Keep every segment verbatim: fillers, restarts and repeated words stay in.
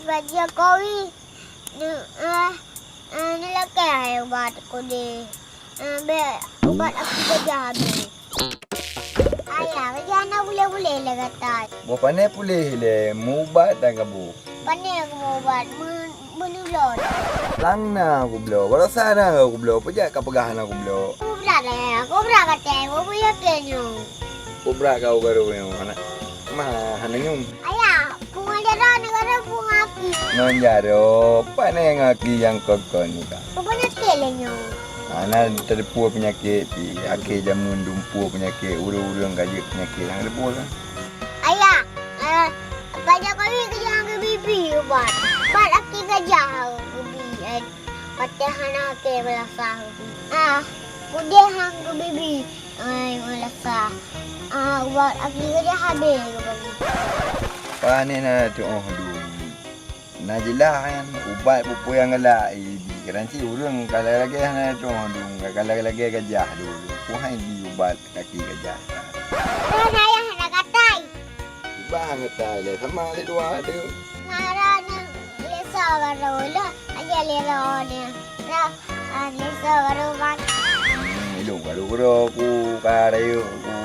Pak Jokowi, neu-, eh, eh, neulakèe hai ubat kudé. Eh, bèk ubat aki gajah habéh. Ayah, gajah na puléh-puléh lé gata. Boh pané puléh lé, meuubat dan kabu. Pané kabu ubat, meu-, meunulot. Lang na kubloe, baroesa na kubloe, peue jak kapeugah na kubloe. Kubra deh, kubra katé, kubra yakin nyoe. Kubra kau baru nyoe, anak. Mah, hana nyoe. Ayah, punga jaroe ni kada punga aki. Ngon jaroe, pane ngon aki nyang kon-kon ni ka. Punga jaroe lé nyoe. Hana teudeupue peunyakét pih, akhé jameun dumpeue peunyakét, ureueng-ureueng ka jeuet peunyakét nyang teudeupue kan. Ayah, eh, Pak Jokowi keujang geubi-bi ubat. Ubat aki gajah geubi, eh. Watèe hana akhé meulasa. Ah, udeh han geubi-bi, ai meulasa. Ah, ubat aki gajah habéh geubi. Pane na tuoh dum. Na jeulaih nyan, ubat peue-peue nyang galak ibi. Kadang cit ureueng ka lagèe hana tuoh dum, ka lagèe gajah dum. Peue hai ibi ubat aki gajah. Hana yah hana katai. Iba hana katai lé, sama lé dua tu. Ngaran lé soe baru lo, aja lé lo ni. Lo, ah, lé soe baru ban. Hmm, ilung baru kuro ku ka rayu ku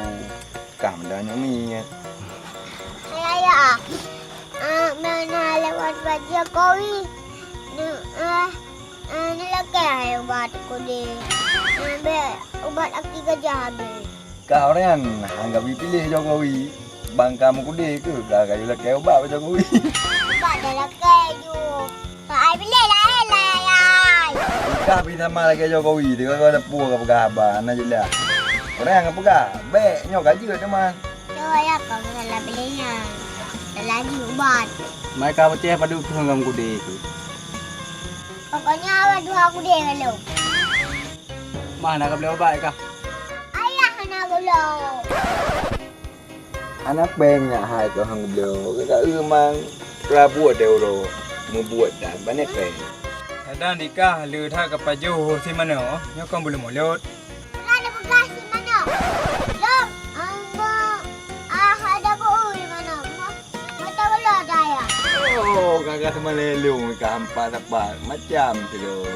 kam dah nyomi. Ya, ya. Ah, mana lewat Pak Jokowi? Ni, eh, eh, ni lakèe hai ubat kudé. Ni, bèk ubat aki gajah habéh. Kah ureueng nyan han gabi piléh Jokowi, ban ka meukudé keuh ka gayue lakèe ubat bak Jokowi. Ubat dah lakèe ju. Ka ai piléh laén, laén, laén. Kah pih sama lagèe Jokowi, teuka ka lapor ka peugah haba, hana jeulaih. Ureueng nyan ka peugah, bèk nyoe ka jeuet teuma. Nyoe ya ka salah piléh nyan. Salah jih ubat. Mai ka peucéh padub keuh ngon kudé keuh. Pokoknya awak dua kudé lalu. Mah na ka bloe ubat kah? Ayah hana bloe. Hana péng nyak hai keu han bloe. Ka eu mang pelabuet deh uroe. Mubuet dan bane péng. Kadang dikah le that ka pajoh si manoe, nyoe kon buleuen mulot. Bukan ada bekas si manoe. Lom, ambo, ah, ada bui manoe. Mata ulo daya. Oh, kakak sama lelong ka hampa dapat macam tu.